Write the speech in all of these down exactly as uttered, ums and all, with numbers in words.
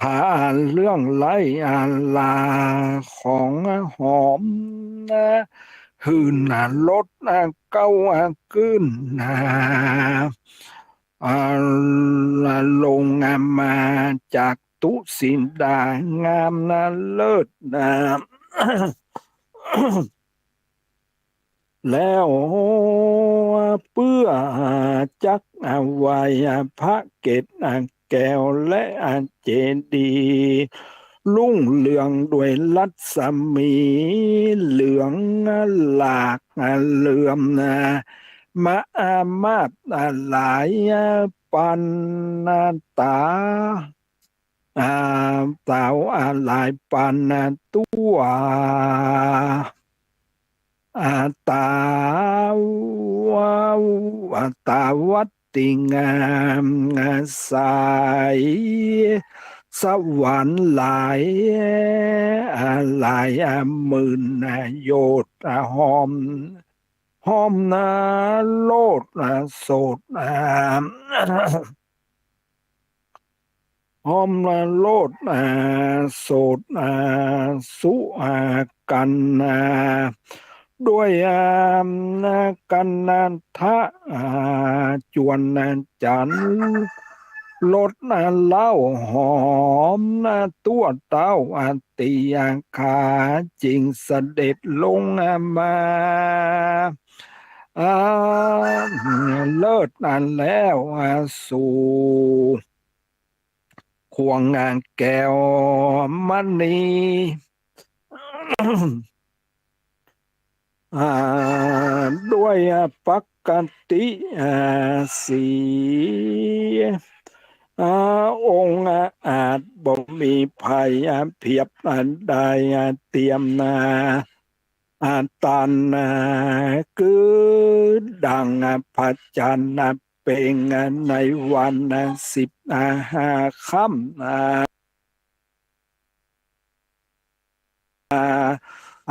ถ้าเรื่องไร้อาลาของหอมนะ หื้นรถเก๊าขึ้นนะ อ่า ลงมาจากตุ๊สิดางามนะเลิศนะ แล้วเปื้อจักไหว้พระเกศแก้วและเจดีย์ รุ่งเรืองด้วยรัศมีเหลืองหลากเหลื่อมนะ มาอามาตย์หลายปานต๋า อ่า เต๋าหลายปานตั๋ว อ่า ต๋า ต๋าวัตติงามใส สวรรค์หลาย อ่า หลายหมื่นโยชน์ อ่า ห้อม ห้อมนะโลดนะโสดนะ ห้อมนะโลดนะโสดนะสุอากันนะ ด้วยอานะกันนะทะ อ่า จวนนะจันทร์ รสนะเหล้าหอมนะตั๋วเต้าอติยาคา จึงเสด็จลงมา อ่า เลิศอันแล้ว อ่า สู่ ข่วงแก้วมณี อ่า ด้วยปกติ อ่า สี อ่า องค์อาจบ่มีภัย อ่า เพียบ อ่า ได้ อ่า เตรียม อ่า อ่า ตัน อ่า คือดัง อ่า พระจันทร์ อ่า เพ็ง อ่า ในวัน อ่า สิบ อ่า ห้าค่ำ อ่า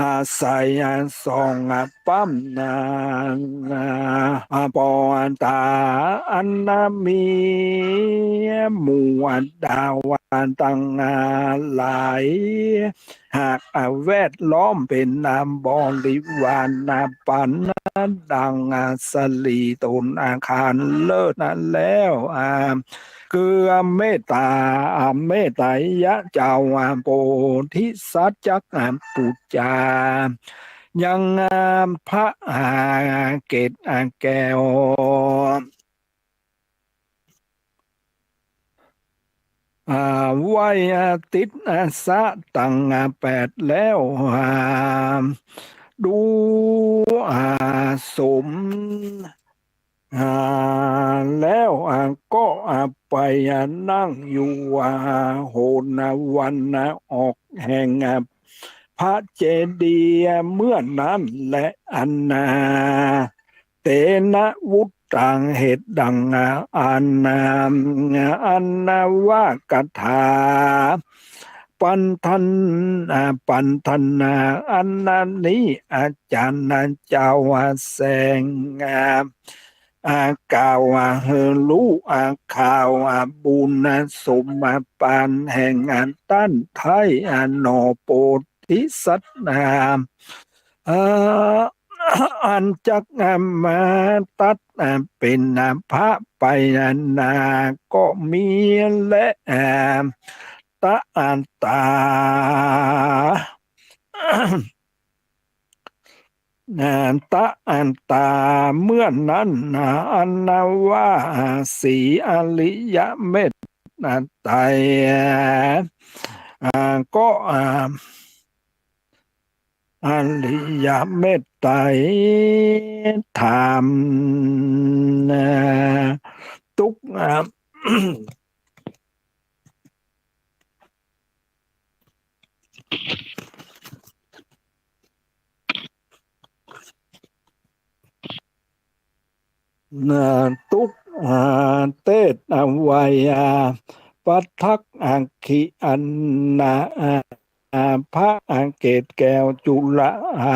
อาศัย อ่า ส่อง อ่า ปั๊ม อ่า อ่า ปอตาอันนามี หมู่ดาว อ่า ตัง อ่า หลาย หาก อ่า แวดล้อมเป๋น อ่า บริวาร อ่า ปัน อ่า ดัง อ่า สลีตนอาคารเลิศนั้นแล้ว อ่า คือเมตตา อ่า เมตไตรยะเจ้า อ่า โพธิสัตว์จัก อ่า ปู๋จา ยัง อ่า พระ อ่า เกศ อ่า แก้ว อ่า ไหว้ อ่า ติด อ่า สะตัง อ่า แปดแล้ว อ่า ดู อ่า สม อ่า แล้ว อ่า ก็ อ่า ไป อ่า นั่งอยู่ อ่า โหน อ่า วัน อ่า ออกแห่ง อ่า พระเจดีย์เมื่อนั้นแล อันนา เตนะ วุตตัง เหตุดัง อ่า อันนา อันนา ว่าคาถา ปันธนา อ่า ปันธนา อันนานี้ อาจารย์ อ่า เจ้า อ่า แสง อ่า อ่า กล่าว อ่า หื้อฮู้ อ่า ข่าว อ่า บุญ อ่า สม อ่า ปานแห่ง อ่า ต้านไท้ อ่า หน่อโพธิสัตว์ อ่า เอ่อ อันจัก อ่า มาตัด อ่า เป๋น อ่า พระไป อ่า นา ก็มีแล อ่า ตะอันตา อ่า ตะอันตา เมื่อนั้น อ่า อันนาว่า อ่า สีอริยเมตไตร อ่า ก็ อ่า อริยเมตไตรถาม อ่า ตุ๊ก อ่า นะ ตุ๊ก อ่า เตศน์ อ่า ไวยา ปะทัก อัคคิ อันนา อ่า อ่า พระ อ่า เกศแก้วจุลา อ่า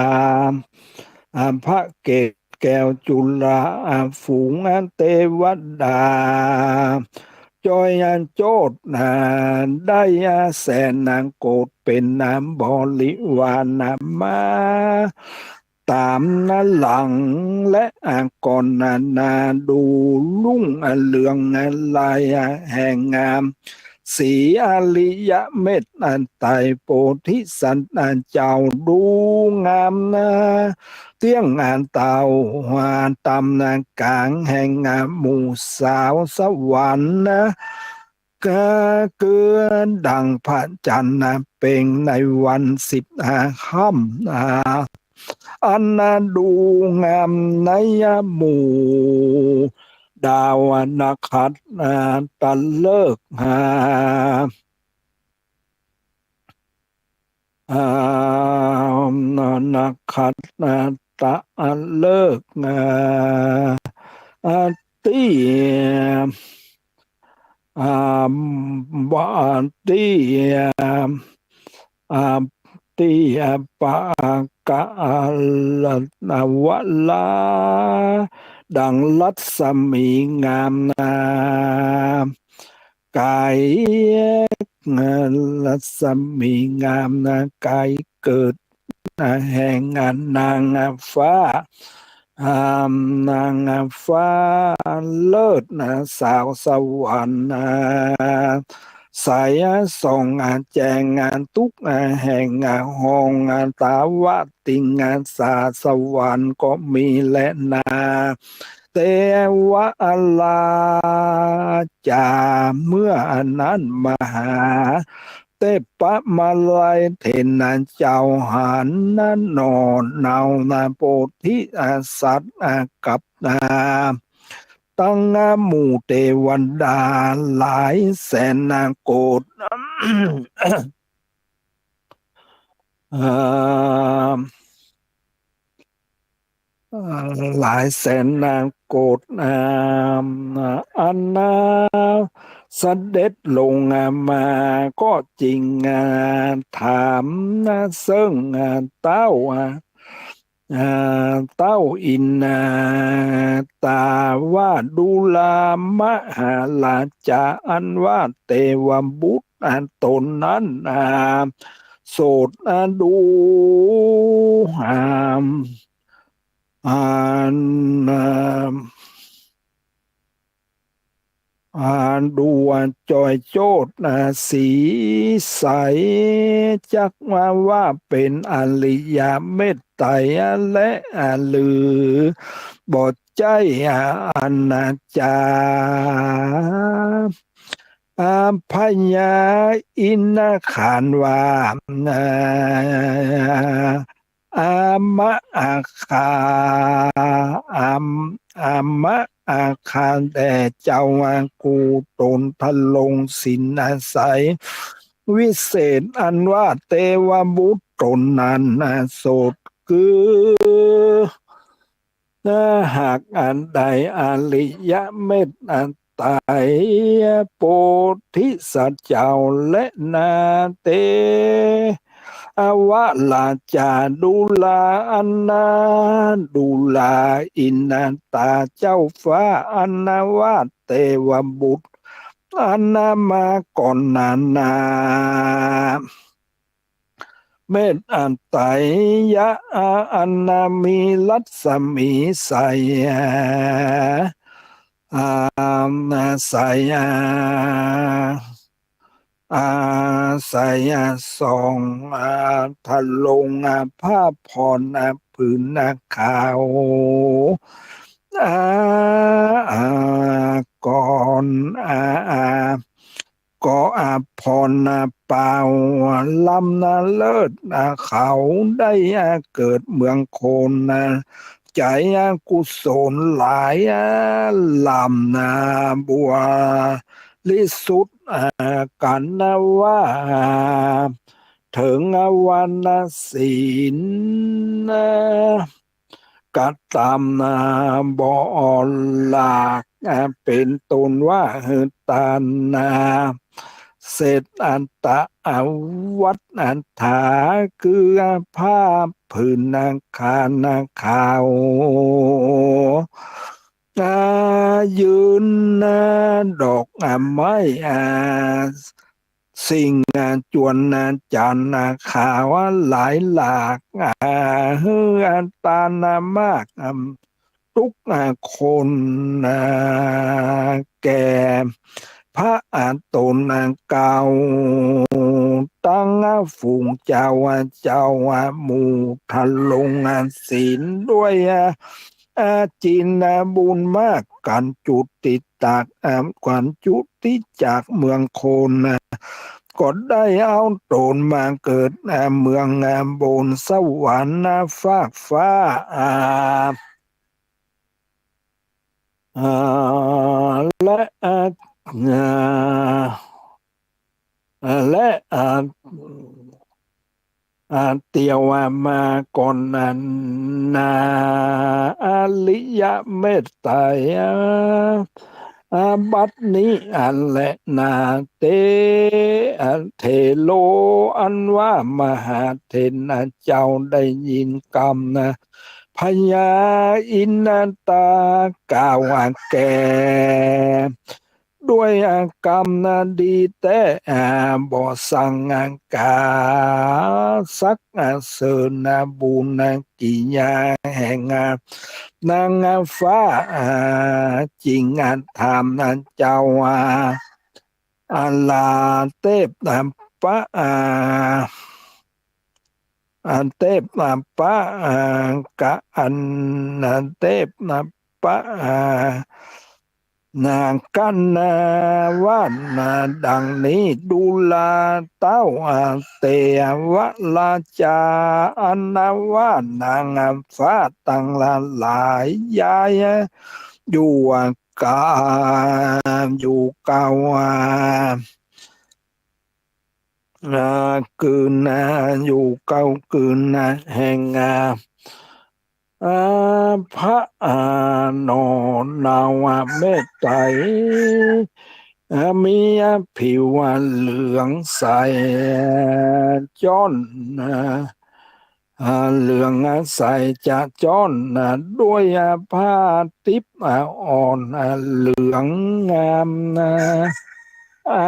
อ่า พระเกศแก้วจุลา อ่า ฝูง อ่า เตวดา จ้อยโจทย์นา ได้แสนนาโกฏเป๋นนาบริวารนามา ต๋ามนาหลัง และอาก่อนนานา ดูรุ่งเรืองนาลายแห่งงาม สีอริยเมตไตรโพธิสัตว์เจ้า ดูงามนา เตี้ยงอันเต้า ต๋ามนากลางแห่งหมู่สาวสวรรค์นา ก็คือดั่งพระจันทร์นาเพ็งในวันสิบห้าค่ำนา อันนาดูงามในหมู่ดาวนักขัตตะฤกษ์นา อ่า นักขัตตะฤกษ์นา อ่า ตี้ อ่า บาตี้ อ่า ตี้ ปะกะละวะลา ดั่งรัศมีงามนา ไกล รัศมีงามนา ไกลเกิด แห่งนางฟ้า อ่า นางฟ้าเลิศนา สาวสวรรค์นา ใสส่องแจ้งทุกแห่งห้อง ตาว่าติงสาสวรรค์ก็มีแลนา เตวะราจา เมื่อนั้นมหาเทพมาลัยเถระเจ้าหันนาหน่อเนานาโพธิสัตว์กับนา ตังหมู่เตวดาหลายแสนนาโกฏ อ่า หลายแสนนาโกฏ อ่า อันนาเสด็จลงมาก็จึง อ่า ถามนาเซิ่ง อ่า เต้า อ่า อ่า เต้าอินนา ตาว่าดูราหมหาราชา อันว่าเตวบุตร อ่า ต๋นนั้น อ่า โสด อ่า ดู อ่า อ่า อ่า อ่า ดูจ้อยโจทย์นา สีใส จักว่าว่าเป๋นอริยเมตไตรและ อ่า หรือบ่ใจ้ อ่า อันนาจา อ่า พญาอินทร์ขานว่า อ่า อามะอาคา อาม อามะอาคาแด่เจ้า ผู้ตนทรงสินอาศัย วิเศษอันว่าเตวบุตรต๋นนั้น โสดคือ หากอันใดอริยเมตไตรโพธิสัตว์เจ้าและนาเต อวราชาดูราอันนา ดูราอินตาเจ้าฟ้าอันนาว่าเตวบุตรอันนามาก่อนนานา เมตไตรยะอันนามีรัศมีใส อ่า ใส อ่า อาศัยส่อง อ่า ทรง อ่า ผ้าผ่อน อ่า ผืน อ่า ขาว อ่า อ่า ก่อน อ่า อ่า ก็ อ่า ผ่อน อ่า เปล่า ลำ อ่า เลิศ อ่า เขาได้ อ่า เกิดเมืองคน อ่า ใจ๋ อ่า กุศลหลาย อ่า ลำ อ่า บริสุทธิ์ อ่า กั๋นนาว่า เถิง อ่า วัน อ่า ศีล อ่า กระทำ อ่า บ่หลาก อ่า เป๋นต้นว่าหื้อตาน อ่า เศษอันตะ อ่า วัตถา คือ อ่า ผ้าผืน อ่า ขาน อ่า ขาว อ่า ยืน อ่า ดอก อ่า ไม้ อ่า สิ่ง อ่า จวน อ่า จันทร์ อ่า ขาว อ่า หลายหลาก อ่า หื้อ อ่า ตาน อ่า มาก อ่า ตุ๊ก อ่า คน อ่า แก่ พระ อ่า ต๋น อ่า เก่า ตัง อ่า ฝูงเจ้า อ่า เจ้า อ่า หมู่ทรง อ่า ศีล ด้วย อ่า อ่า จิน อ่า บุญมาก กั๋นจุติจาก อ่า กั๋นจุติจากเมืองคน อ่า ก็ได้เอาต๋นมาเกิด อ่า เมือง อ่า บนสวรรค์ อ่า ฟากฟ้า อ่า อ่า และ อ่า อ่า อ่า และ อ่า อ่า เตียว อ่า มาก่อนนั้นนา อริยะเมตไตร อ่า บัดนี้ อันแลนา เต อ่า เถโร อันว่ามหาเถรเจ้าได้ยินกำนะ พญาอินตากล่าวแก่ ด้วยกำนะดีแต๊ อ่า บ่สังกา สักเสริญบุญกิริยาแห่งนางฟ้า อ่า จึงถามเจ้าว่า อาลาเทพปะ อ่า อาเทพปะ อ่า กะอันเทพปะ อ่า นากัณวานาดังนี้ ดูราเต้า อ่า เตวราชา อันว่านางฟ้าตังหลายยาย อยู่กา อยู่เก่า อ่า อ่า กืน อ่า อยู่เก่ากืน อ่า แห่ง อ่า อ่า พระ อ่า หน่อนาวเมตไตร อ่า มี อ่า ผิว อ่า เหลืองใส อ่า จ้อน อ่า อ่า เหลือง อ่า ใสจะจ้อน อ่า ด้วย อ่า ผ้าทิพย์ อ่า อ่อน อ่า เหลืองงาม อ่า อ่า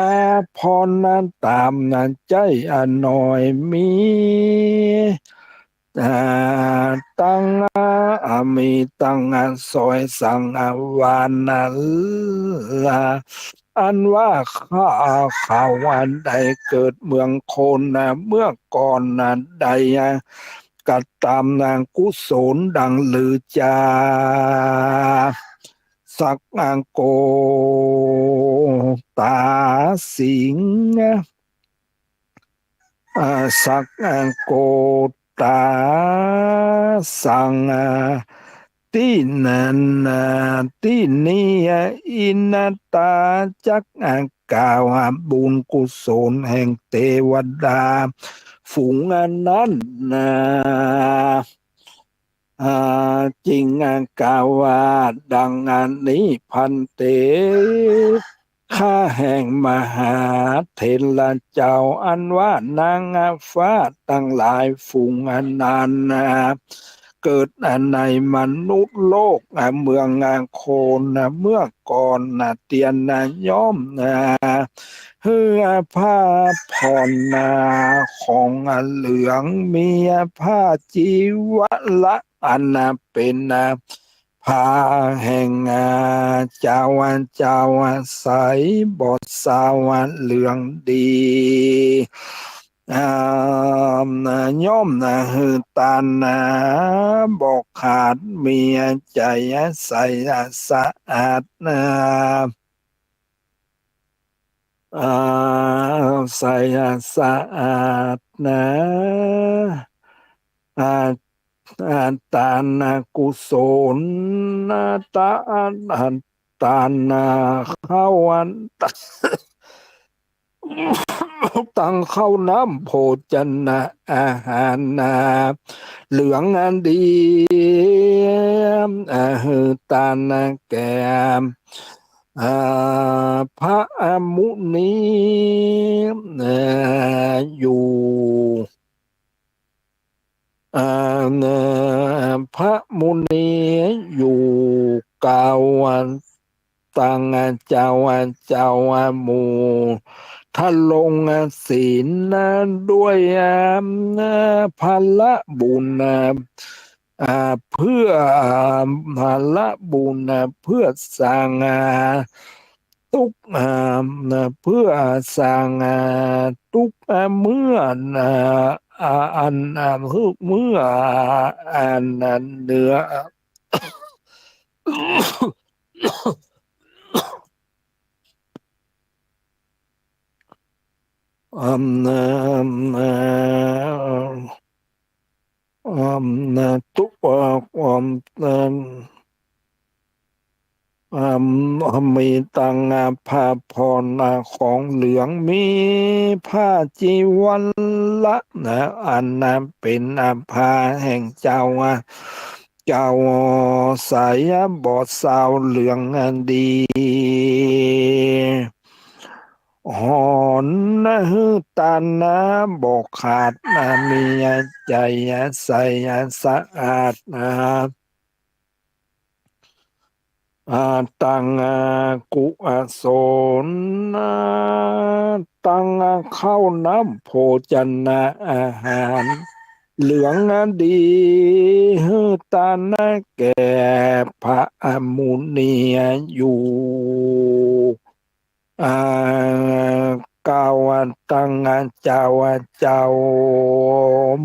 พร อ่า ต๋าม อ่า ใจ๊ อ่า หน่อยมี อ่า ตัง อ่า มีตัง อ่า สอยสังวาล อ่า อันว่าข้าเขาอันได้เกิดเมืองคน อ่า เมื่อก่อน อ่า ได้ อ่า กระตำ อ่า กุศลดังลือจา สัก อ่า โกตาสิงห์ อ่า สัก อ่า โกตาสัง อ่า ตี้นั้น อ่า ตี้นี้ อ่า อินตาจัก อ่า กล่าว อ่า บุญกุศลแห่งเตวดาฝูงอันนั้น อ่า อ่า จึง อ่า กล่าวว่า ดังอันนี้ ภันเต ข้าแห่งมหาเถรเจ้า อันว่านางฟ้าตังหลายฝูงอันนั้น อ่า เกิด อ่า ในมนุษย์โลก อ่า เมือง อ่า คน อ่า เมื่อก่อน อ่า เตียน อ่า ย่อม อ่า หื้อ อ่า ผ้าผ่อน อ่า ของ อ่า เหลือง มี อ่า ผ้าจีวระอัน อ่า เป๋น อ่า ผ้าแห่ง อ่า เจ้า อ่า เจ้า อ่า ใส บริสุทธิ์ อ่า เหลืองดี อ่า ย่อม อ่า หื้อตาน อ่า บ่ขาด มี อ่า ใจ๋ อ่า ใส อ่า สะอาด อ่า อ่า ใส อ่า สะอาด อ่า อ่า อ่า ตาน อ่า กุศล อ่า ตา อ่า ตาน อ่า ข้าว อ่า ตังข้าวน้ำโภชนะอาหาร อ่า เหลือง อ่า ดี อ่า หื้อตาน อ่า แก่ อ่า พระมุนี อ่า อยู่ อ่า พระมุนีอยู่เก่า ตัง เจ้า เจ้า หมู่ทรงศีลนะ ด้วย อ่า พละบุญนะ อ่า เพื่อ อ่า พละบุญนะ เพื่อสร้าง อ่า ตุ๊ก อ่า เพื่อสร้าง อ่า ตุ๊ก อ่า เมื่อ อ่า อ่า อัน อ่า เมื่อ อ่า อัน อันเหนือ อ่า อ่า อ่า อ่า นะ ตุ๊ก อ่า อ่า อ่า มีตัง อ่า ผ้าผ่อน อ่า ของเหลือง มีผ้าจีวรละนะ อันนั้นเป๋น อ่า ผ้าแห่งเจ้า อ่า เจ้าใส อ่า บอดเศร้าเหลือง อ่า ดี หอนนะ หื้อตานนะ บ่ขาดนะ มีใจ๋ใส อ่า สะอาดนะ อ่า ตัง อ่า กุศลนะ ตัง อ่า ข้าวน้ำโภชนะอาหาร เหลือง อ่า ดี หื้อตานนะ แก่พระมุนี อ่า อยู่ อ่า กล่าวตัง อ่า เจ้า เจ้า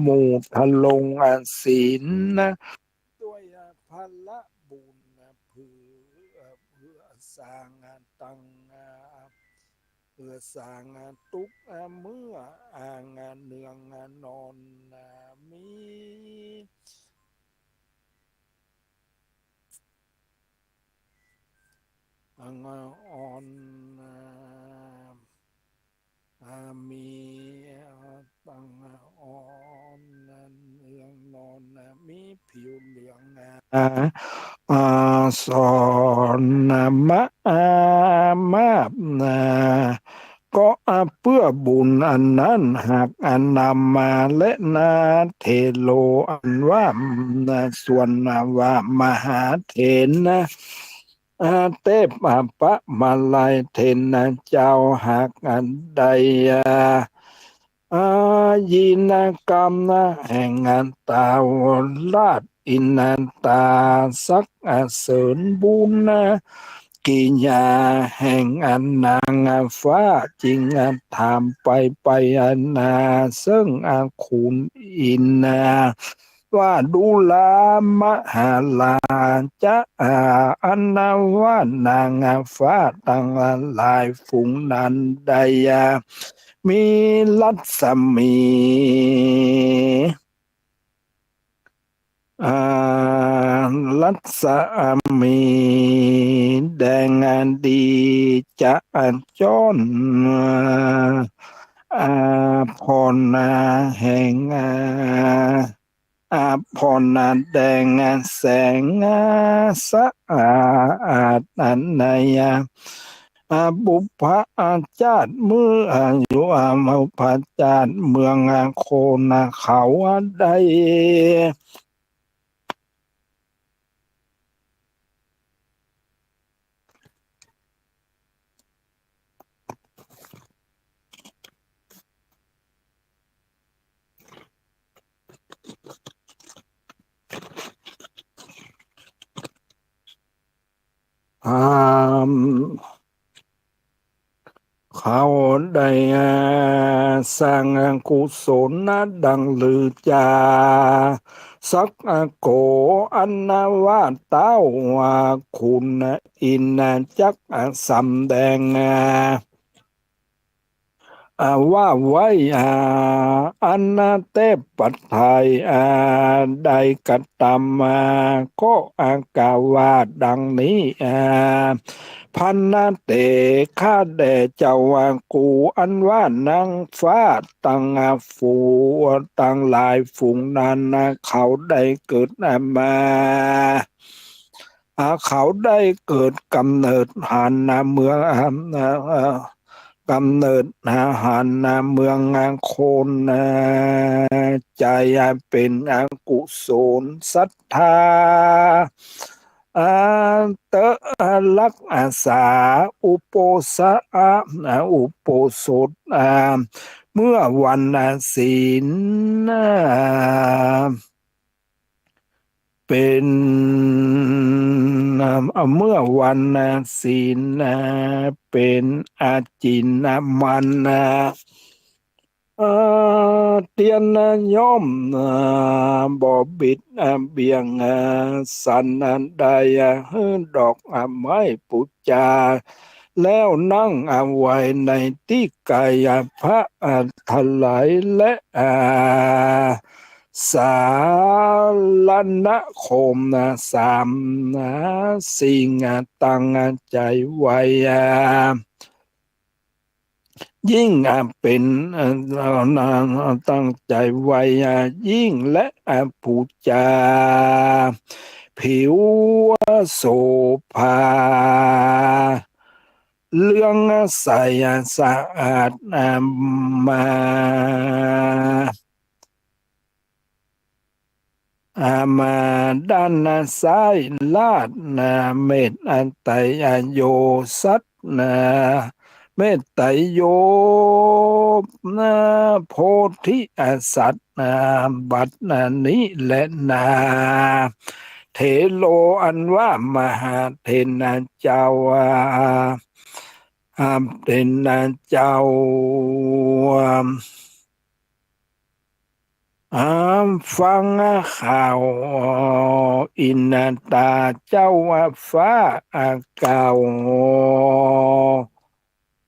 หมู่ทรง อ่า ศีลนะ ด้วย อ่า พละบุญนะ เพื่อ เพื่อสร้าง อ่า ตัง อ่า เพื่อสร้าง อ่า ตุ๊ก อ่า เมื่อ อ่าง อ่า เนือง อ่า นอน อ่า มี อังอ่อน อ่า อ่า มี อ่า ตังอ่อน เนืองนอน อ่า มีผิวเหลือง อ่า อ่า สอน อ่า มะ อ่า มาบ อ่า ก็ อ่า เปื้อบุญอันนั้น หาก อ่า นำมาแลนา เถโร อันว่า อ่า ส่วน อ่า ว่ามหาเถรนะ อ่า เตปะ อ่า ปะมาลัยเถรนะเจ้า หาก อ่า ได้ อ่า อ่า ยินกรรมนะ แห่ง อ่า ท้าวราชอินทราสัก อ่า เสริญบุญนะ กิริยาแห่ง อ่า นาง อ่า ฟ้า จึง อ่า ถามไป ไป อ่า นา เซิ่ง อ่า ขุนอินทร์นะ ว่าดูรา มหาราชะ อ่า อันนะว่านาง อ่า ฟ้าตังหลายฝูงนั้นได้ อ่า มีรัศมี อ่า รัศมีแดง อ่า ดีจะ อ่า จ้อน อ่า พร อ่า แห่ง อ่า อ่า พร อ่า แดง อ่า แสง อ่า สะอาด อันใน อ่า อ่า บุพชาติเมื่อ อ่า อยู่ อ่า บุพชาติเมือง อ่า โคน อ่า เขา อ่า ได้ อ่า เขาได้ อ่า สร้างกุศลนะ ดังลือจา สักโก อันนะว่าเต้า อ่า ขุนอินทร์จัก อ่า สำแดง อ่า อ่า ว่าไว้ อ่า อันนะเตปะไทย อ่า ได้กระทำ อ่า ก็ อ่า กล่าวว่าดังนี้ อ่า พันนะเต ข้าแด่เจ้า อ่า กู อันว่านางฟ้าตัง อ่า ฝูง ตังหลายฝูงนั้นนะ เขาได้เกิด อ่า มา อ่า เขาได้เกิดกำเนิดหัน อ่า เมือง อ่า อ่า อ่า กำเนิด อ่า หัน อ่า เมือง อ่า คน อ่า ใจ๋ อ่า เป๋น อ่า กุศลศรัทธา อา เต๊อะ อา รักษา อุโปสะ อา อุโปสถ อา เมื่อวัน อา ศีล อา เป๋น อา เมื่อวัน อา ศีล อา เป๋นอาจินนามัน อา เตียน อา ย่อม อา บ่บิด อา เบี่ยง อา สัน อา ใด อา หื้อดอก อา ไม้ปู๋จา แล้วนั่ง อา ไว้ในตี้ไก๋ อา พระ อา ถลาย และ อา สารณคม อา สาม อา สิ่ง อา ตั้ง อา ใจ๋ไว้ อา ยิ่ง อา เป๋น อา ตั้งใจ๋ไว้ อา ยิ่ง และ อา ปู๋จา ผิว อา โสภา เรือง อา ใส อา สะอาด อา มา อา มาด้าน อา ซ้าย ราช อา เมต อา ไตร อา โยสัต อา เมตไตรโย อา โพธิ อา สัต อา บัดนี้แลนา เถโร อันว่ามหาเถรเจ้า อา อา เถรเจ้า อา ฟังข่าว อินตาเจ้าฟ้า อา เก่า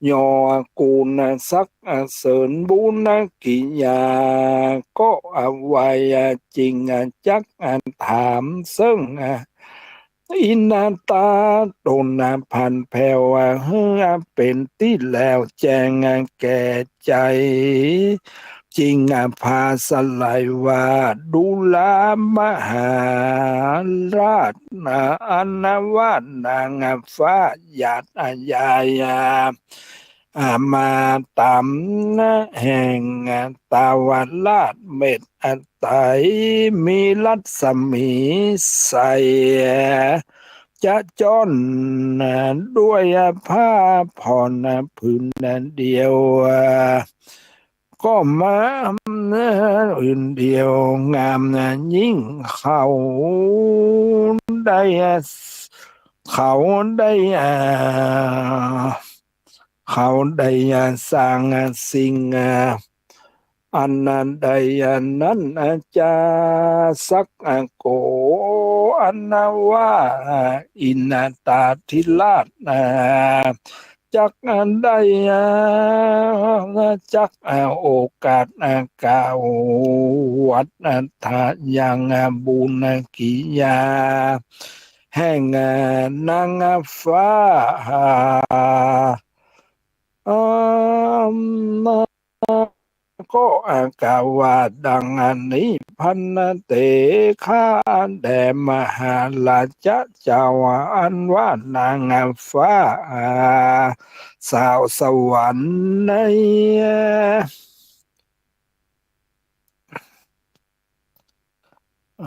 ยอกุณศักดิ์ อา เสริญบุญกิริยา ก็ อา ไหว้ อา จึง อา จัก อา ถามเซิ่ง อา อินตาต๋น อา ผันแผ้ว อา หื้อ อา เป๋นตี้แหลวแจ้ง อา แก่ใจ๋ จึง อา ผาสลายว่า ดูรา มหาราช อา อันว่านาง อา ฟ้าหยาด อา ยาย อา อา มาต๋าม อา แห่ง อา ตาวราช เมต อา ไตร มีรัศมีใส จะจ้อน อา ด้วย อา ผ้าผ่อน อา ผืน อา เดียว อา ก็มา อา ผืนเดียว งาม อา ยิ่ง เขาได้ อา เขาได้ อา เขาได้ อา สร้าง อา สิ่ง อา อันนั้นได้ อา นั้น อา จาสัก อา โก อันว่า อา อินตาธิราช อา จัก อา ได้ อา จัก อา โอกาส อา กล่าว วัด อา ทายัง อา บุญ อา กิริยา แห่ง อา นาง อา ฟ้า อา อา ก็ อา กล่าวว่าดังนี้ พันเต ข้าแด่มหาราชเจ้า อันว่านาง อา ฟ้า อา สาวสวรรค์ใน อ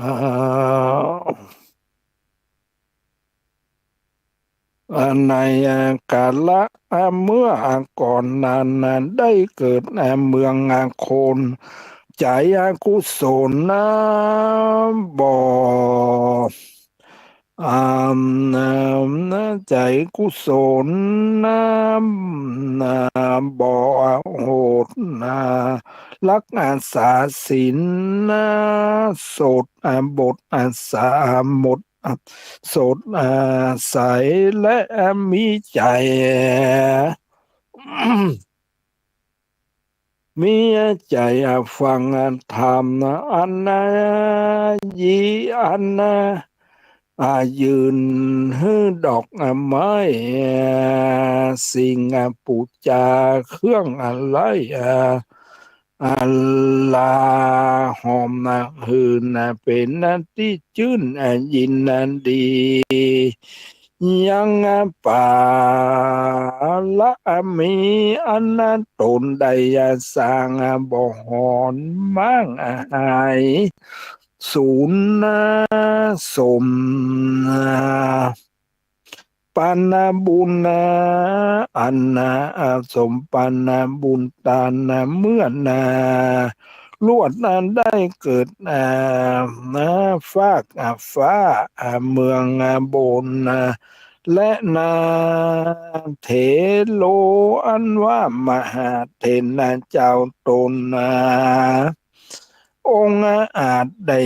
า ในกาละเมื่อก่อนนั้น ได้เกิดเมืองคนใจ๋กุศลบ่ อา ใจ๋กุศลบ่โหด รักษาศีล สดบท สาหมด สดใส และมีใจ๋ มีใจ๋ฟังธรรม อันยี อันยืน หื้อดอกไม้ สิ่งปู๋จา เครื่องอะไหล่ อา ลาหอมหื่น เป๋นตี้จื้นยินดี ยังปาระมี อันต๋นได้สร้างบ่หอนม้างหาย สูญสม ปานบุญอันสมปานบุญตานเมื่อนา ลวดได้เกิดฟากฟ้าเมืองบน และนา เถโรอันว่ามหาเถรเจ้าต๋น องอาจได้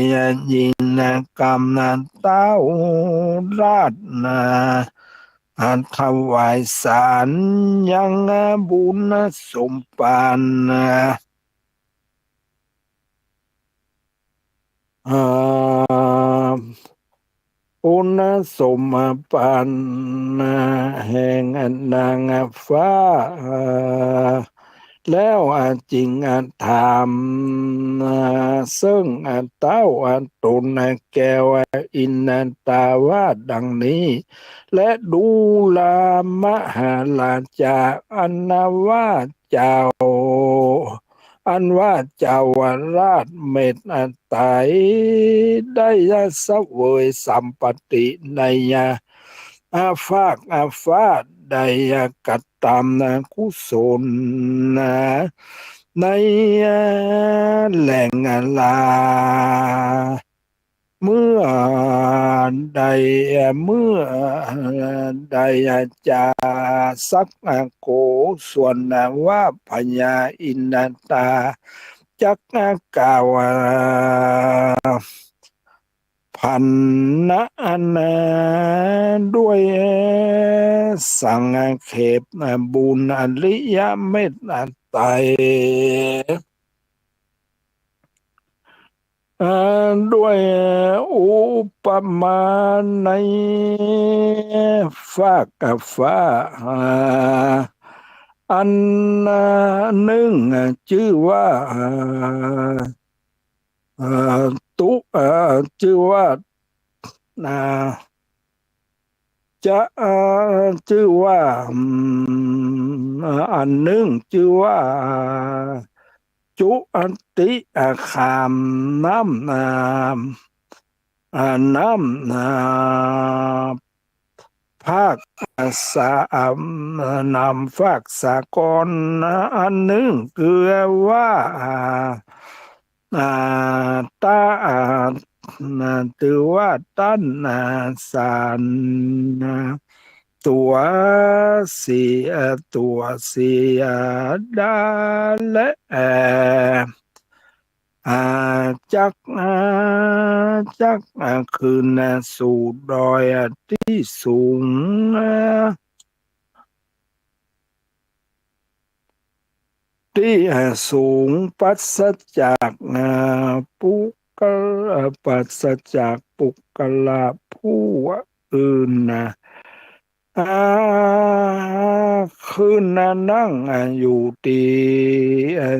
ยินกำเต้าราชนา ถวายสารยังบุญสมปาน อ่า บุญสมปานแห่งนางฟ้า แล้วจึงถามเซิ่งเต้าต๋นแก่อินทราว่าดังนี้ และดูราหมหาราชา อันว่าเจ้า อันว่าเจ้าราชเมตไตรยได้เสวยสัมปัตติในฟากฟ้า ได้กระตำกุศลในแหล่งลา เมื่อใด เมื่อใดจาสักโกศลว่าพญาอินทราจักกล่าว พรรณนา ด้วยสังเขปบุญอริยเมตไตร ด้วยอุปมาในฟากฟ้า อันนึ่งจื้อว่า เอ่อ ตุ เอ่อ จื้อว่า อ่า จะ เอ่อ จื้อว่า อืม อ่า อันนึ่งจื้อว่า จุติ อ่า ข้ามน้ำ อ่า อ่า น้ำ อ่า ฟาก อ่า สา อ่า น้ำฟากสากล อันนึ่งคือว่า อ่า อ่า ตา อ่า อ่า ถือว่าต้าน อ่า สาร อ่า ตั๋วเสีย ตั๋วเสียดาและ อ่า อ่า จัก อ่า จัก อ่า ขึ้น อ่า สู่ดอย อ่า ตี้สูง อ่า ตี้ อ่า สูง ปราศจาก อ่า ปุคคละ อ่า ปราศจากปุคคละผู้อื่นนะ อ่า ขึ้น อ่า นั่ง อ่า อยู่ตี้ อ่า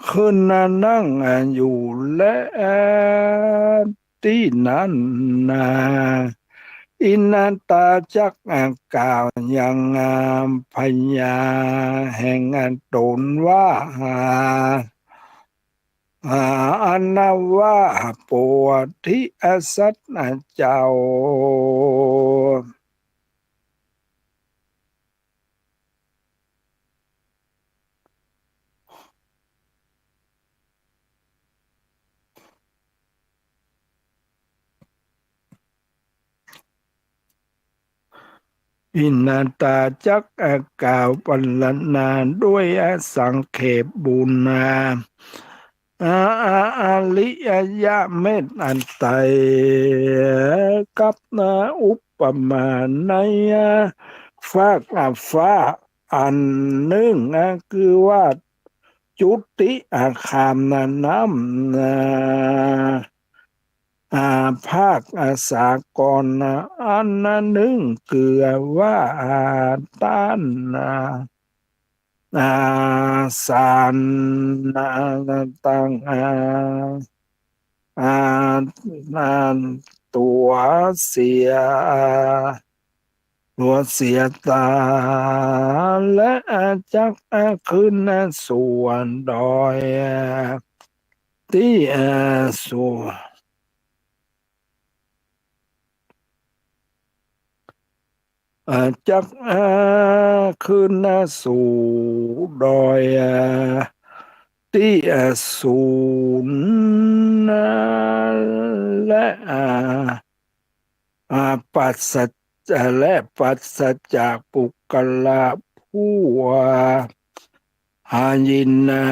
ขึ้น อ่า นั่ง อ่า อยู่และ อ่า ตี้นั้นนา อินทราจัก อ่า กล่าวยัง อ่า พญาแห่ง อ่า ต๋นว่า อ่า อ่า อันว่าโพธิสัตว์ อ่า เจ้า อินทราจัก อ่า กล่าวพรรณนาด้วย อ่า สังเขปบุญนา อ่า อ่า อริยเมตไตร กับ อ่า อุปมาใน อ่า ฟาก อ่า ฟ้า อันนึ่ง อ่า คือว่าจุติ อ่า ข้ามน้ำ อ่า อ่า ฟาก อ่า สากล อ่า อันนึ่งคือว่า อ่า ต้าน อ่า อ่า สาร อ่า ตัง อ่า อ่า อ่า ตั๋วเสีย อ่า ตั๋วเสียดาและ อ่า จัก อ่า ขึ้น อ่า สู่ดอย อ่า ตี้ อ่า สู่ อ่า จัก อ่า ขึ้น อ่า สู่ดอย อ่า ตี้ อ่า สูง อ่า และ อ่า อ่า ปราศ อ่า และปราศจากปุคคละผู้ อ่า อ่า ยิน อ่า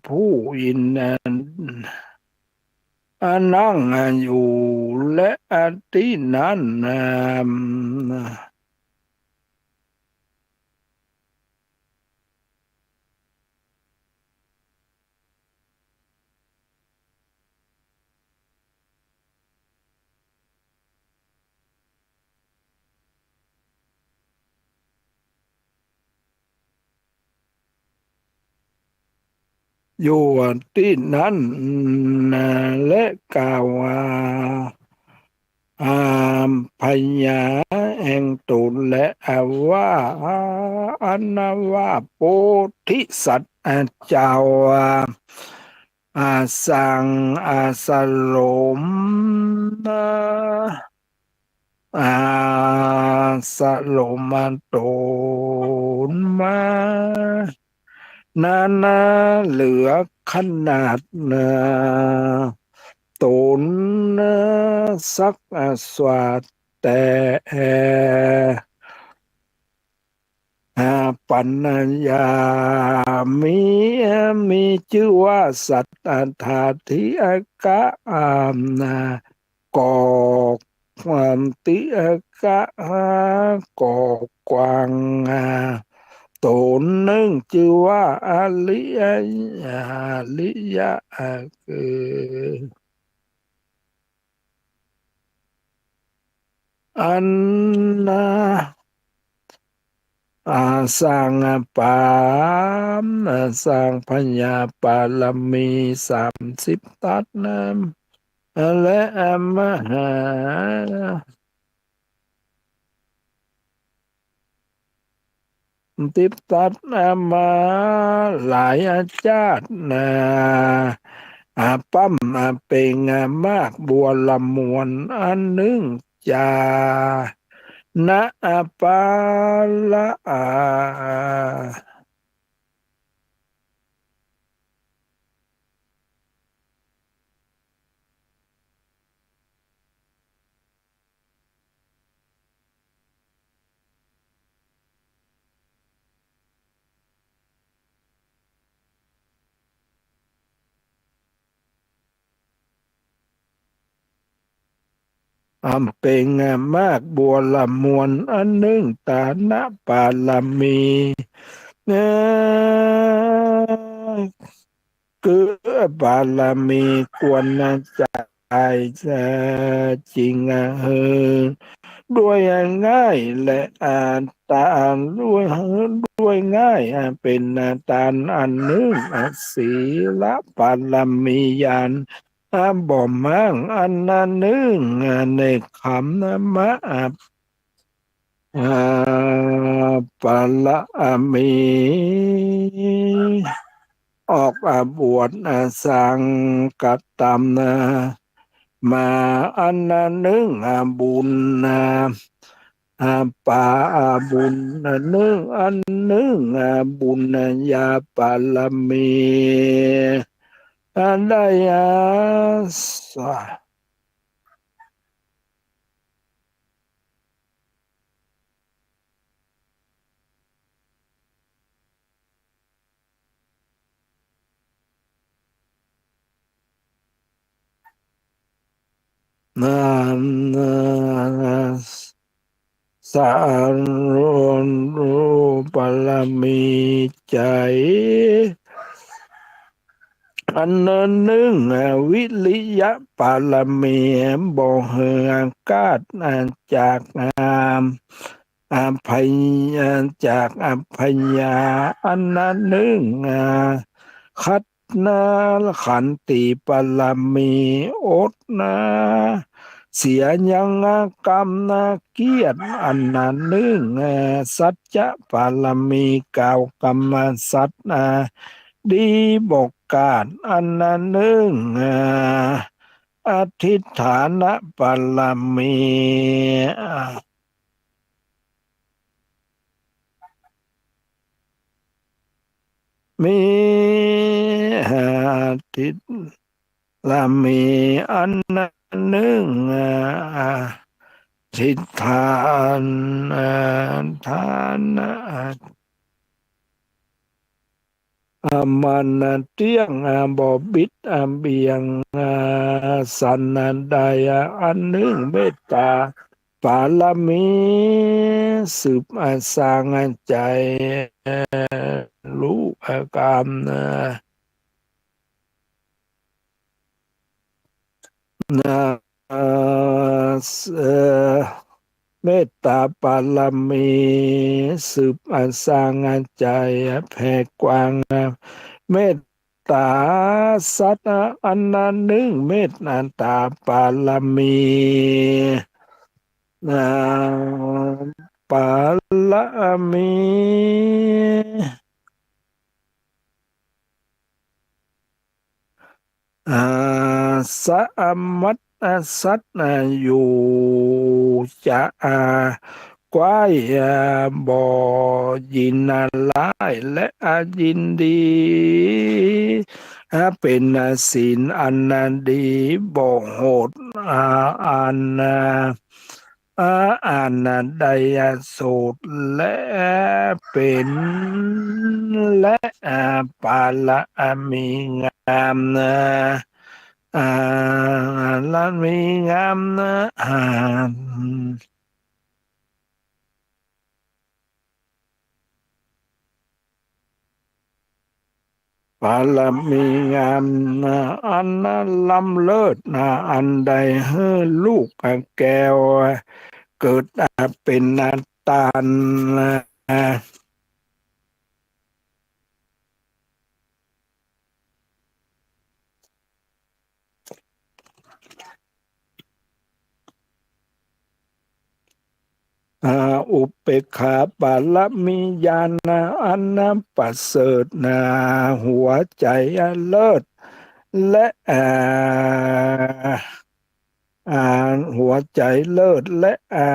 ผู้ยิน อ่า อ่า นั่ง อ่า อยู่ และ อ่า ตี้นั้น อ่า อยู่ตี้นั้น และกล่าว อ่า อ่า พยาแห่งต๋น และ อ่า ว่า อันว่า โพธิสัตว์ อ่า เจ้า อ่า สัง อ่า สลม อ่า อ่า สลมต๋นมา นั้น อ่า เหลือขนาด อ่า ต๋น อ่า สัก อ่า สวา แต่ อ่า ปัญญา มี มีจื้อว่า สัตถาธิกะ อ่า ก่อความติกะ อ่า ก่อกว้าง อ่า ต๋นนึ่ง จื้อว่า อริยะ อริยะ อ่า คือ อัน อ่า อ่า สร้างปา อ่า สร้างพญาปารมีสามสิบตัดนั้น และ อ่า มหา ติดตัดมาหลายอาจาตินา อา ป้ำอา เป่งอามากบัวละมวลอันนึ่งจา นะอาปาละอา อันเป๋งอามากบัวละมวลอันนึ่งตานะปารมี เอ่อ คือปารมีควรจะได้จริง เอ่อ ด้วยง่ายและ อ่า ตานด้วย ด้วยง่าย อ่า เป๋นตานอันนึ่ง อ่า ศีลปารมี ญาณ อ่า บ่มห้างอันนึ่ง อ่า เนกขัมมะ อ่า อ่า ปารมี ออก อ่า บวช อ่า สังฆธรรม อ่า มาอันนึ่ง อ่า บุญ อ่า อ่า ปา อ่า บุญ อ่า นึ่ง อันนึ่ง อ่า บุญญาปารมี อ่า ได้ อ่า สา นั้น สารูปารมีใจ๋ อันนึ่ง วิริยปารมี บ่หื้ออากาศจาก อ่า อ่า พยา จาก อ่า พยา อันนึ่ง อ่า ขัน นะ ขันติปารมี อด นะ เสียยังกำ นะ เกียรติ อันนึ่ง อ่า สัจจะปารมี กล่าวกำสัตย์ อ่า ดีบ่กล้าด อันนึ่ง อ่า อธิฐานปารมี อ่า มี อา ทิฏฐา มีอันนึ่ง อา ทิฏฐานอา ทานอา อา มันเตี้ยง อา บ่บิด อา เบี่ยง อา สันใด อา อันนึ่ง เมตตาปารมี สืบอาสร้างอาใจ๋ รู้อาก๋าม อา นะ เอ่อ เมตตาปารมี สืบอาสร้างอาใจ๋ แผ่กว้าง เมตตาสัตว์อันนึ่ง เมตตาปารมี นะ ปารมี อา สามัตสัตว์อยู่จะ อา ใก้ อา บ่ยินร้าย และ อา ยินดี อา เป๋นศีลอันดี บ่โหด อา อัน อา อา อันใด อา สูง และ อา เป๋น และ อา ปารมีงามนะ อา ปารมีงามนะ อา ปารมีงามนะ อันล้ำเลิศนะ อันได้หื้อลูกแก้วเกิดเป๋นตานนะ อา อุเปกขาปารมีญาณนะ อันประเสริฐนะ หัวใจ๋เลิศ และ อา อา หัวใจ๋เลิศ และ อา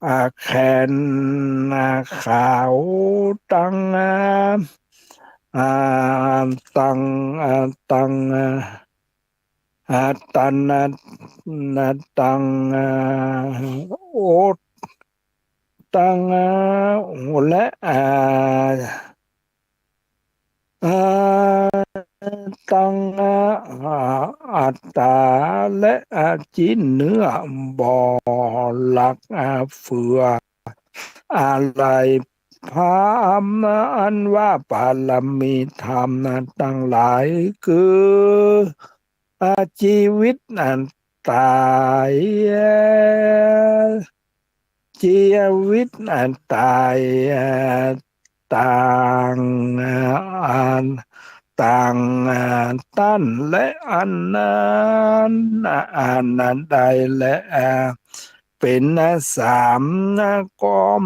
อา แขน อา ขาว ตัง อา อา ตัง อา ตัง อา อา ตัน อา ตัง อา โอต ตัง อา และ อา อา ตัง อา อัตตา และ อา จิ๊นเนื้อ บ่ลัก อา เฟือ อาลัย พราหมณ์ อันว่าปารมีธรรมตังหลาย คือ อา จีวิต อันต๋าย จีวิต อันต๋าย ต่าง อัน ต่าง ต้าน และ อันนั้น อันใด และ เป๋นสาม ก๋อม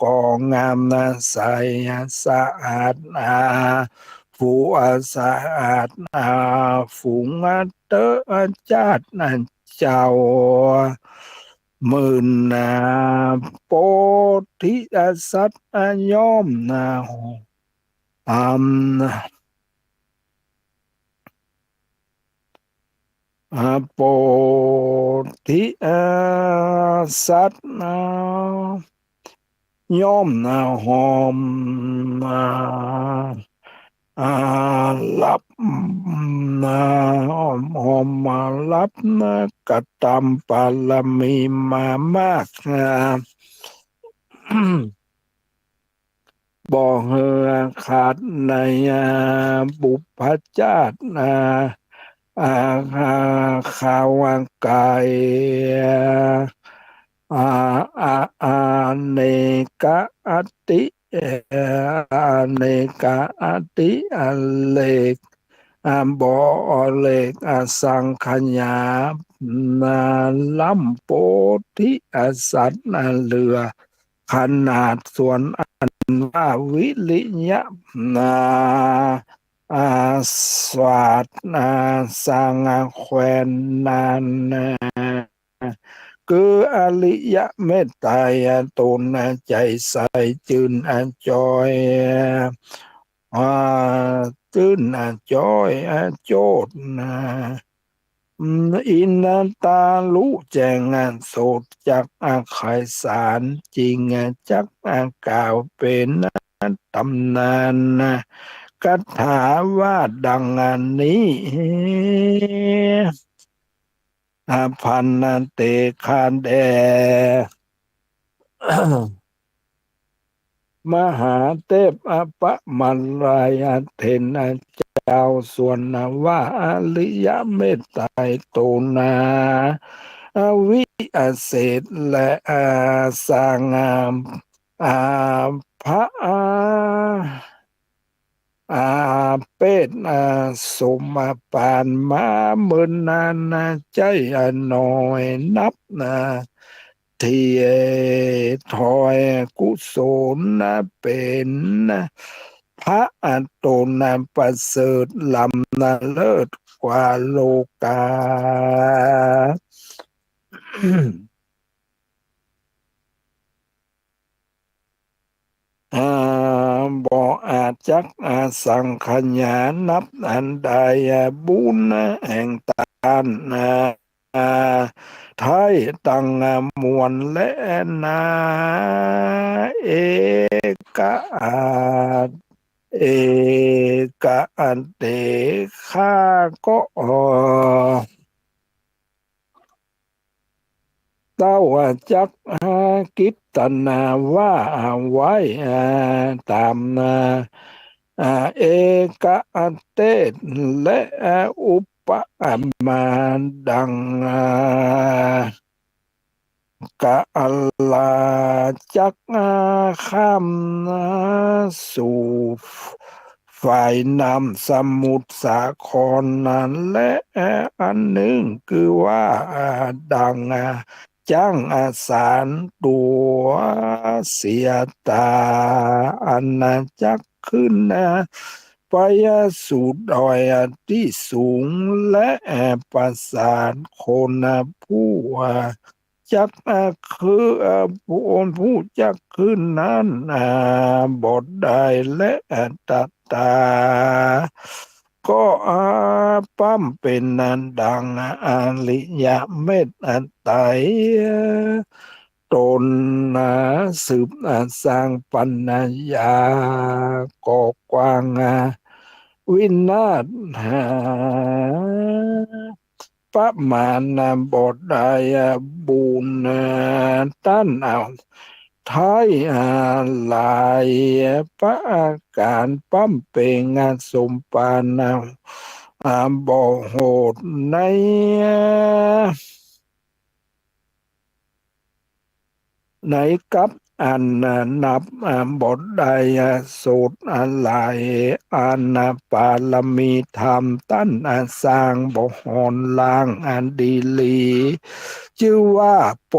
ก๋องาม ใส สะอาด อา ฝู สะอาด อา ฝูง เต๊อะ จาติ เจ้า หมื่น อา โปธิสัตว์ ย่อม อา อัม อา โปธิ อา สัตว์ อา ย่อม อา หอม อา อา รับ อา หอม หอม อา รับ นะ กระตำปารมีมามาก อา บ่หื้อขาดใน อา บุพจาติ อา อา อา คาวกาย อา อา อาเนกะอติ อา อาเนกะอติ อาเลก อา บ่เลก อาสังขยา นา ล้ำโปธิ อาสัตว์ อาเหลือ ขนาดส่วนอันว่าวิริยะ นา อาสาท อาสร้าง อาแควน นานา คืออริยะเมตไตรตนใจ๋ใสจื้นจ๋อย อ่า จื้นจ๋อยโจ้นะ อืม อินตา ฮู้แจ้งโสตจักไขสารจริง จักกล่าวเป๋นต๋ำนานคาถาว่าดังนี้ อาภันเต ข้าแด่ มหาเทพอปมารายเถรเจ้า ส่วนว่าอริยะเมตไตรตนนา อวิเศษและอาสางาม อาพระอา อาเปตอาสมปานมาเมินนานนา ใจ้อาน้อยนับนา เทียถอยกุศลนา เป๋นพระอัตตนนา ประเสริฐล้ำนา เลิศกว่าโลกา อ่า บ่อาจจัก อ่า สังขยานับอันใด อ่า บุญแห่งตาน อ่า ไท้ตัง อ่า มวลแลนา เอกะ เอกะเต ข้าก็ เต้าจักกิตนาว่าไว้ อ่า ต๋ามนา อ่า เอกะเต และอุปมาดัง อ่า กาลาจักข้ามสู่ฝ่ายน้ำสมุทรสาครนั้น และอันนึ่งคือว่าดัง จั้งอสารตั๋วเสียต๋า อันจักขึ้นไปสู่ดอยตี้สูง และปราสาทคนผู้จักคือผู้จักขึ้นนั้นบ่ได้ และตถา ก็อาป้ำเป๋นนั้นดังอริยะเมตไตรตนนา สืบสร้างปัญญาก็กว้างวินาศหาประมาณบ่ได้ บุญต้านเอา ไท้หลายประก๋าน ป้ำเป๋นสมปาน อ่า บ่โหดใน ในกัปอันนับบ่ได้ โสตหลายอัน ปารมีธรรมต้านสร้างบ่หอนล้างอันดีหลี จื้อว่าโพ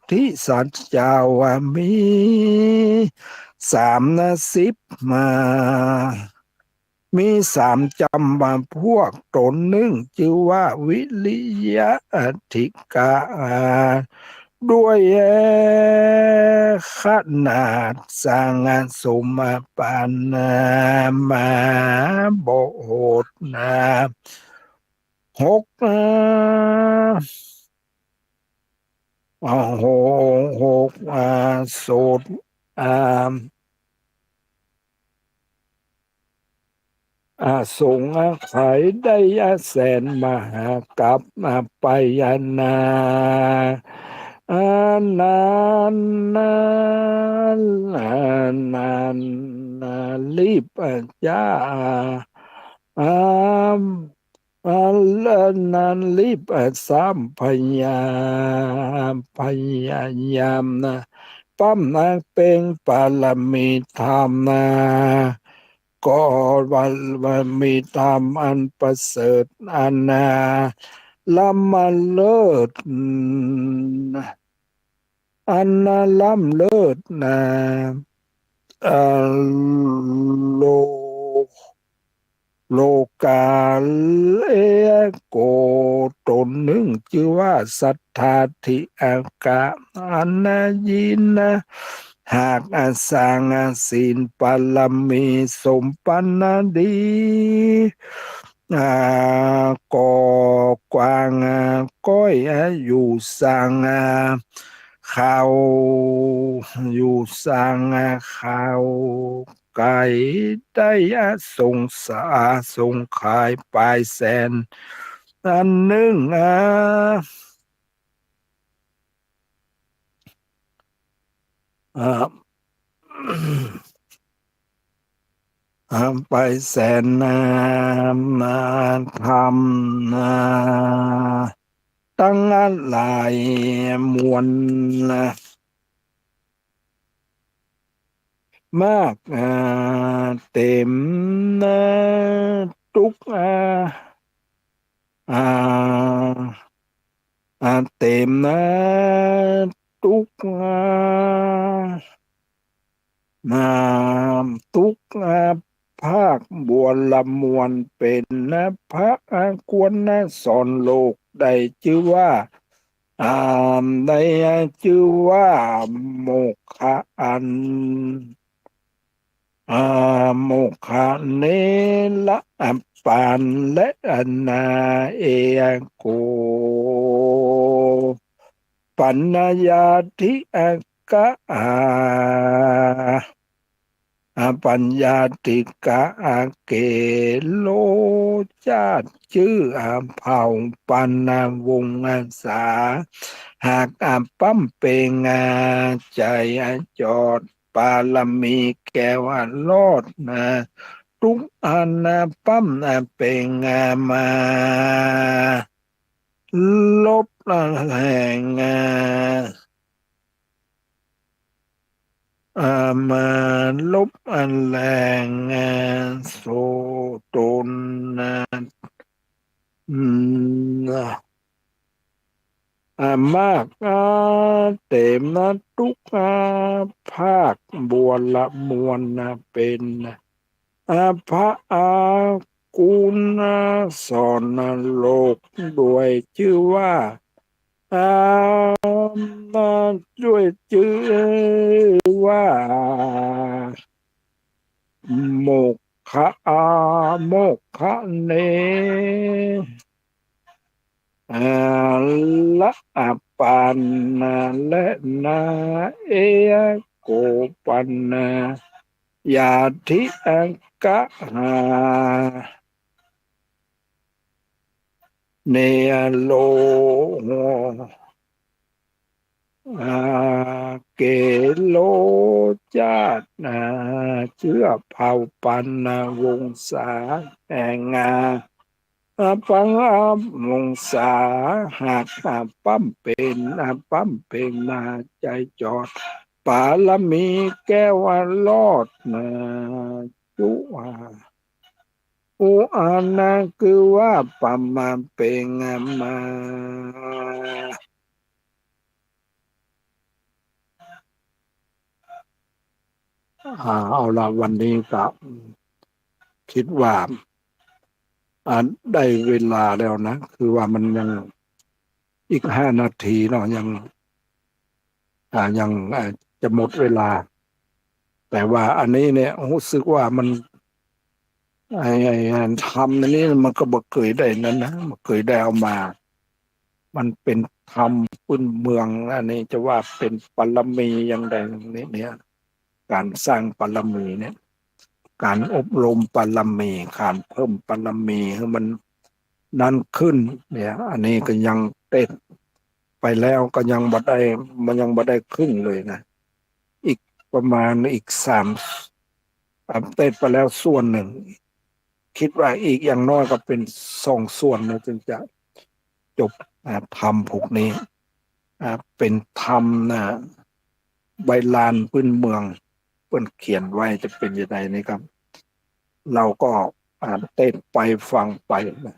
ธิสัตว์เจ้ามีสามสิบมา มีสามจำพวก ต๋นนึ่งจื้อว่าวิริยะอธิกะ ด้วยขนาดสร้างสมปานมาบ่โหดนา หก อ่า หก หก อ่า โสต อ่า อ่า สงไขยได้แสนมหากัป อ่า ไปนา อ่า นาน นาน นาน นาน นาน รีบ อ่า จ้า อ่า อ่า และนั้นรีบ อ่า สร้างพยา พยายามนะ ป้ำนักเป๋นปารมีธรรมนะ ก็ว่า ว่ามีธรรมอันประเสริฐอันนา ล้ำเลิศ อันนา ล้ำเลิศนะ เอ่อ โล โลกาเลโก ต๋นนึ่งจื้อว่าสัตถาธิอากะ อันนายินนะ หากอาสังอาศีลปารมีสมปันนาดี อ่า ก่อกวาง อ่า ก้อย อ่า อยู่สัง อ่า เขา อยู่สัง อ่า เขา ไก๋ได้ อ่า สงสา สงขายปายแสน อันนึ่ง อ่า อ่า อ่า ปายแสนนา มาธรรมนา ตังหลายมวลนะ มาก อ่า เต๋มนา ตุ๊ก อ่า อ่า อ่า เต๋มนา ตุ๊ก อ่า นา ตุ๊ก อ่า ภาคบัวละมวลเป๋นนะ พระ อ่า ควรนะ สอนโลกได้จื้อว่า อ่า ได้จื้อว่า โมคคะอัน อ่า โมคคะเนละ อ่า ปานและ อ่า นา เอโก ปัญญาธิอากะ อ่า อ่า ปัญญาธิกะ อ่า เกโลจาติ จื้อ อ่า เผ่าปันนาวงศา หาก อ่า ป้ำเป๋ง อ่า ใจ๋ อ่า จอด ปารมีแก้ว อ่า รอดนา ตุ๊ก อ่า นาป้ำ อ่า เป๋ง อ่า มา ลบ อ่า แหล่ง อ่า อ่า มาลบ อ่า แหล่ง อ่า โสตน อ่า อืม อ่า อ่า มาก อ่า เต๋มนา ตุ๊ก อ่า ภาคบัวละมวลนะ เป๋นนะ อ่า พระ อ่า กุณ อ่า สอนโลกด้วยจื้อว่า อ่า มาด้วยจื้อว่า โมคคะ อ่า โมคคะเน อ่า ละ อ่า ปันนา และ นา เอโก ปัญญาธิอากะ หา เนโล อ่า เกโลจาติ อ่า จื้อเผ่าปันนาวงศา แห่ง อ่า อ่า ปันนาวงศา หาก อ่า ป้ำเป๋ง อ่า ป้ำเป๋งนา ใจ๋จอด ปารมีแก้ว อ่า รอดนา จุ อ่า อุอานะ คือว่าประมาณเป๋ง อ่า มา อ่า เอาละ วันนี้ก็ คิดว่า อ่า ได้เวลาแล้วนะ คือว่ามันยังอีกห้านาทีเนาะ ยัง อ่า ยัง อ่า จะหมดเวลา แต่ว่าอันนี้เนี่ย ฮู้สึกว่ามัน ไอ้ ไอ้ ไอ้ธรรมอันนี้มันก็บ่เกยได้นั้นนะ บ่เกยได้เอามา มันเป๋นธรรมปื้นเมือง อันนี้จะว่าเป๋นปารมีอย่างใดนี่เนี่ย ก๋านสร้างปารมีเนี่ย ก๋านอบรมปารมี ก๋านเพิ่มปารมีหื้อมันนั้นขึ้นเนี่ย อันนี้ก็ยังเตสน์ไปแล้วก็ยังบ่ได้ มันยังบ่ได้ครึ่งเลยนะ อีกประมาณอีกสาม อ่า เตสน์ไปแล้วส่วนนึ่ง คิดว่าอีกอย่างน้อยก็เป๋นสองส่วนนะ จึงจะจบ อ่า ธรรมพวกนี้ อ่า เป๋นธรรมนะ ใบลานปื้นเมือง เปิ้นเขียนไว้จะเป๋นจะใดนี่ครับ เฮาก็ อ่า เตสน์ไปฟังไปนะ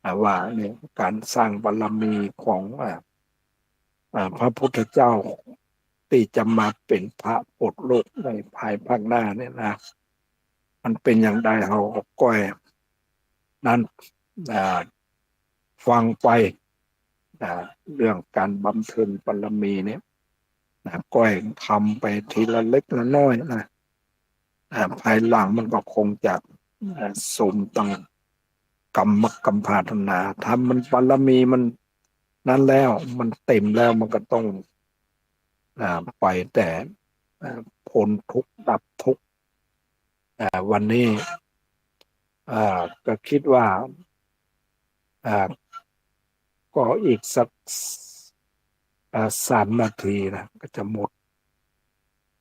อ่า ว่าเนี่ยก๋านสร้างบารมีของ อ่า อ่า พระพุทธเจ้าตี้จะมาเป๋นพระปลดโลกในภายภาคหน้าเนี่ยนะ มันเป๋นอย่างใด เฮาก็ก้อย นั้น อ่า ฟังไป อ่า เรื่องการบำเพ็ญบารมีเนี่ย นะ ก้อยทำไปทีละเล็กละน้อยนะ อ่า ภายหลังมันก็คงจะ อ่า สมตังกรรม กรรมปรารถนา ทำมันบารมีมันนั้นแล้ว มันเต็มแล้ว มันก็ต้อง อ่า ไปแต่ อ่า พ้นทุกข์ดับทุกข์ อ่า วันนี้ อ่า ก็คิดว่า อ่า ก็อีกสัก อ่า สามนาทีนะ ก็จะหมด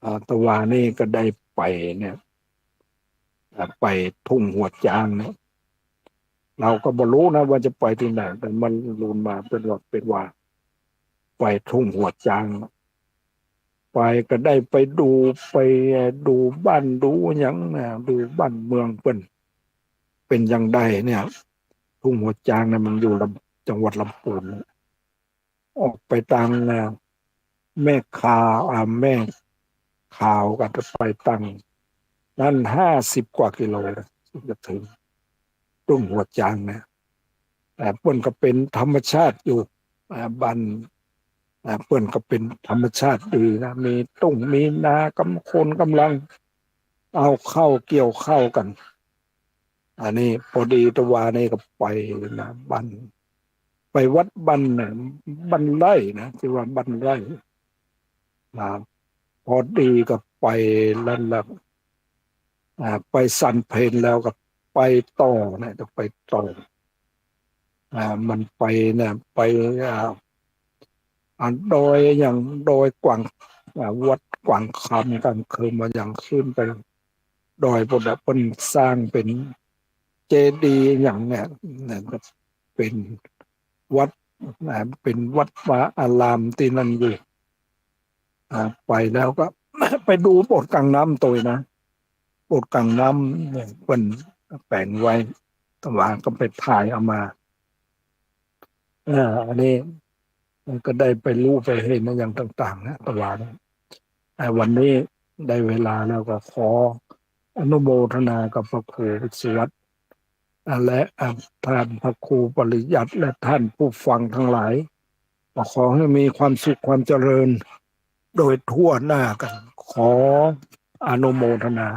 อ่า ตะวานี่ก็ได้ไปเนี่ย อ่า ไปทุ่งหัวจ๊างเนี่ย เราก็บ่ฮู้นะว่าจะไปตี้ไหน แต่มันลูนมาเป๋นว่า เป๋นว่า ไปทุ่งหัวจ๊าง ไปก็ได้ไปดู ไปดูบ้านดูหยังนะ ดูบ้านเมืองเปิ้น เป๋นจั่งใดเนี่ย ทุ่งหัวจ๊างเนี่ยมันอยู่ลำ จังหวัดลำปูน ออกไปตาง อ่า แม่ขาว อ่า แม่ขาวก็จะไปตางนั้นห้าสิบกว่ากิโลนะ จะเถิงทุ่งหัวจ๊างนะ แต่เปิ้นก็เป๋นธรรมชาติอยู่ อ่า บ้าน อ่า เปิ้นก็เป๋นธรรมชาติดีนะ มีตุ้งมีนา กำ คนก่ำลังเอาข้าวเกี่ยวข้าวกั๋น อันนี้พอดีตะวานี่ก็ไปนะ บ้าน ไปวัดบ้าน บ้านไร่นะ ตี้ว่าบ้านไร่นะ พอดีก็ไปแล้วละ อ่า ไปสันเพลแล้วก็ไปต่อนะ จะไปต่อ อ่า มันไปนะ ไป อ่า อ่า ดอยหยัง ดอยกวาง อ่า วัดกวางคำ กลางคืนมาหยัง ขึ้นไปดอยปู๊นน่ะ เปิ้นสร้างเป๋นเจดีย์หยังเนี่ย นะ ก็เป๋นวัด อ่า เป๋นวัดวาอารามตี้นั่นอยู่ อ่า ไปแล้วก็ ไปดูโบสถ์กลางน้ำตวยนะ โบสถ์กลางน้ำเนี่ยเปิ้นแป๋งไว้ ตะวาก็ไปถ่ายเอามา อ่า อันนี้มันก็ได้ไปฮู้ไปหันอะหยังต่างๆ นะ ตะวาเนี่ย อ่า วันนี้ได้เวลาแล้วก็ขออนุโมทนากับพระครูวิศวัฒน์ อ่า และ อ่า ท่านพระครูปริยัติ และท่านผู้ฟังทั้งหลาย ก็ขอให้มีความสุขความเจริญโดยทั่วหน้ากั๋น ขออนุโมทนา